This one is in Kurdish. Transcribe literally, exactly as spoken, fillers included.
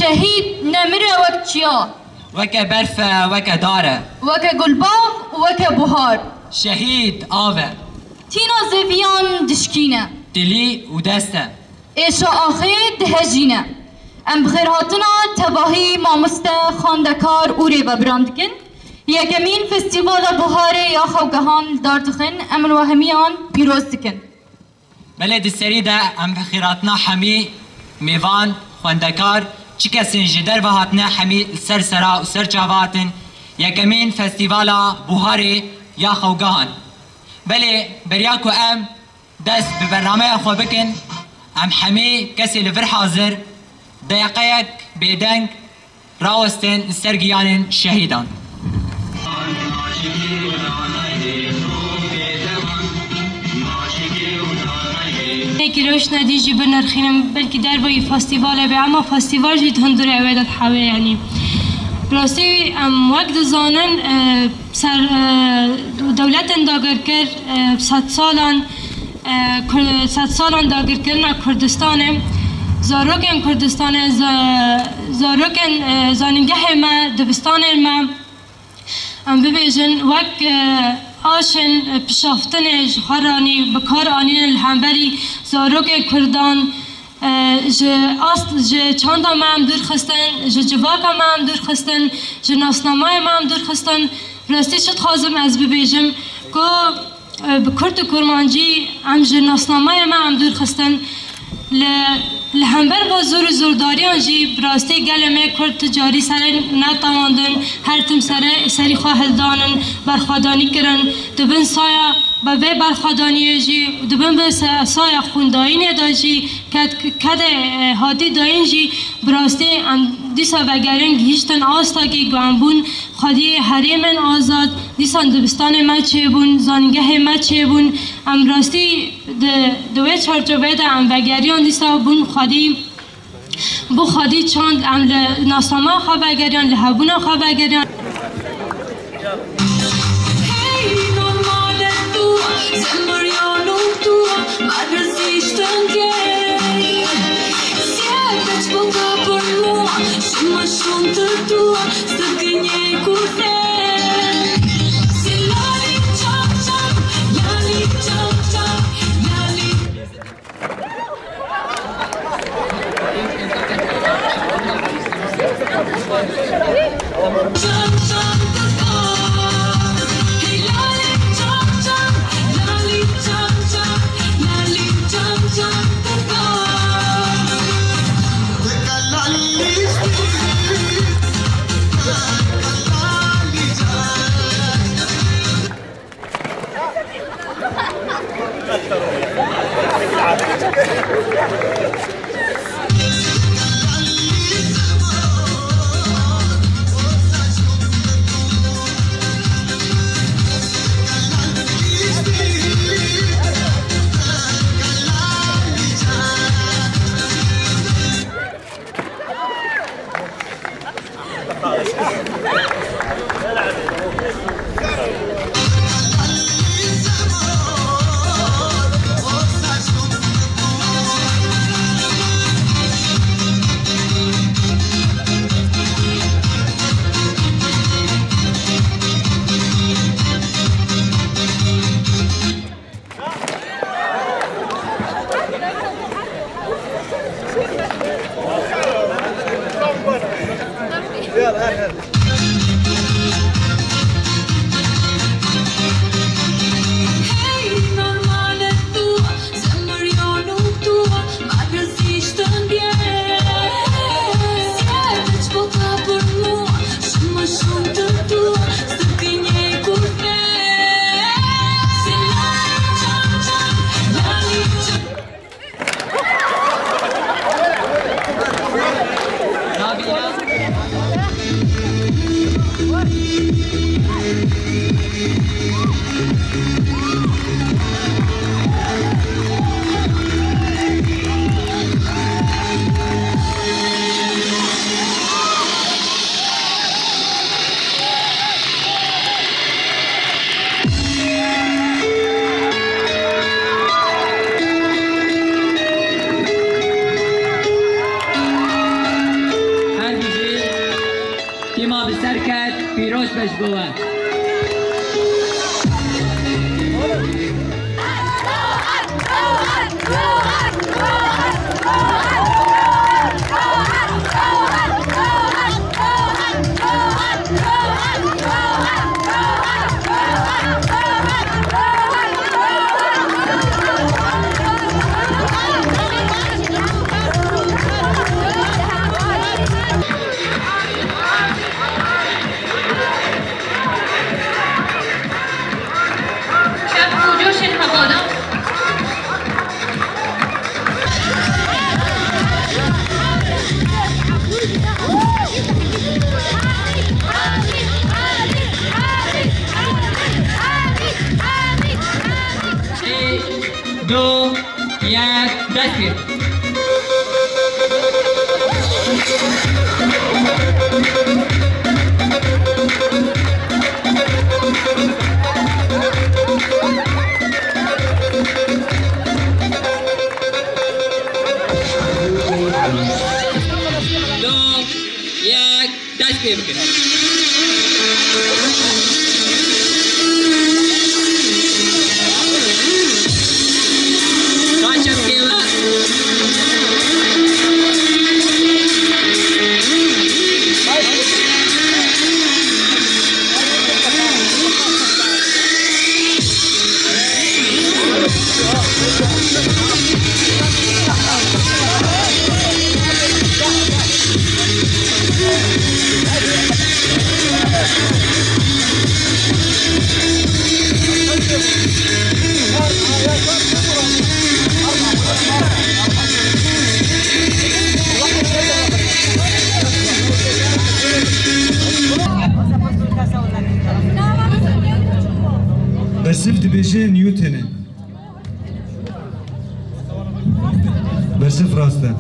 Şehîd nemire wek çiya. Weke berf e, weke dar e. Weke gulbax û weke buhar. Şehîd av e. Tîna zêviyan dişkîne. Dilî û dest e. Êşa axê dihejîne. Em bi xêrhatina tevahî mamoste, xwendekar û rêvebiran dikin. Yekemîn Festîvala Buharê ya Xewgehan li dar dixin, em li we hemiyan pîroz dikin. Belê di serî de em bi xêrhatina hemî mêvan, xwendekar, çi kesên ji derve hatine hemî li ser sera û ser çava hatin yekemîn Festîvala Buharê ya Xewgehan. Belê beriya ku em dest bi bernameya xwe bikin, em hemî kesê li vir hazir, deqeyek bêdeng rawestin li ser giyanên şehîdan. Belkî rewşna dî jî binirxînim, belkî dervayî festîvalê be, ama festîval jî di hundirê wê de dihewê, yanî. Bi rastî em wek dizanin, e, ser, e, dewletên dagirker, e, sedsalan, e, Kur-, sedsalan dagirkirina Kurdistanê, zarokên Kurdistanê, za-, zarokên, e, zanîngehê me, dibistanên me, em bibêjin, wek, e, aşên, e, pişaftinê ji xwe ranî bi kar anînin li hemberî zarokên Kurdan, e, ji ast, ji çanda me em dûr xistin, ji civaka me em dûr xistin, ji nasnameyê me em dûr xistin. Bi rastî çi dixwazim ez bibêjim ku, e, bi Kurd û Kurmancî em ji nasnameyê me em dûr xistin. Li, li hember va zor û zordariyan jî bi rastî gelê me Kurd ti carî serê netewandin, her tim serê, serî xwe hildanin, berxwedanî kirin. Di bin saya, bi vê berxwedaniyê jî, di bin vê se-, saya xwîndayînê de jî, ked-, kedê, e, hatî dayîn jî, bi rastî em dîsa vegerin gihîştin astakî ku em bûn xwediyê herêmên azad, dîsa dibistanê me çêbûn, zanîngehê me çêbûn. Em rastî di, di wê çarçoveyê de em vegeriyan dîsa bûn xwedî, bû xwedî çand em li nasnama xwe vegeriyan, li hebûna xwe vegeriyan. Hey, normalek tu, zemriyanok tu, me dizîştin gey. Siye keçboka purlû, şima şûntir tu, sirginyê kurdê. Silali çak çak, lali çak çak, lali. Go on. Şev û coşên hevala. Sê, du, yek, dest pê. Du, yek, dest pê bikin. Ka çepkê we. Bersîv dibêje Newton e. Bersîv rast e.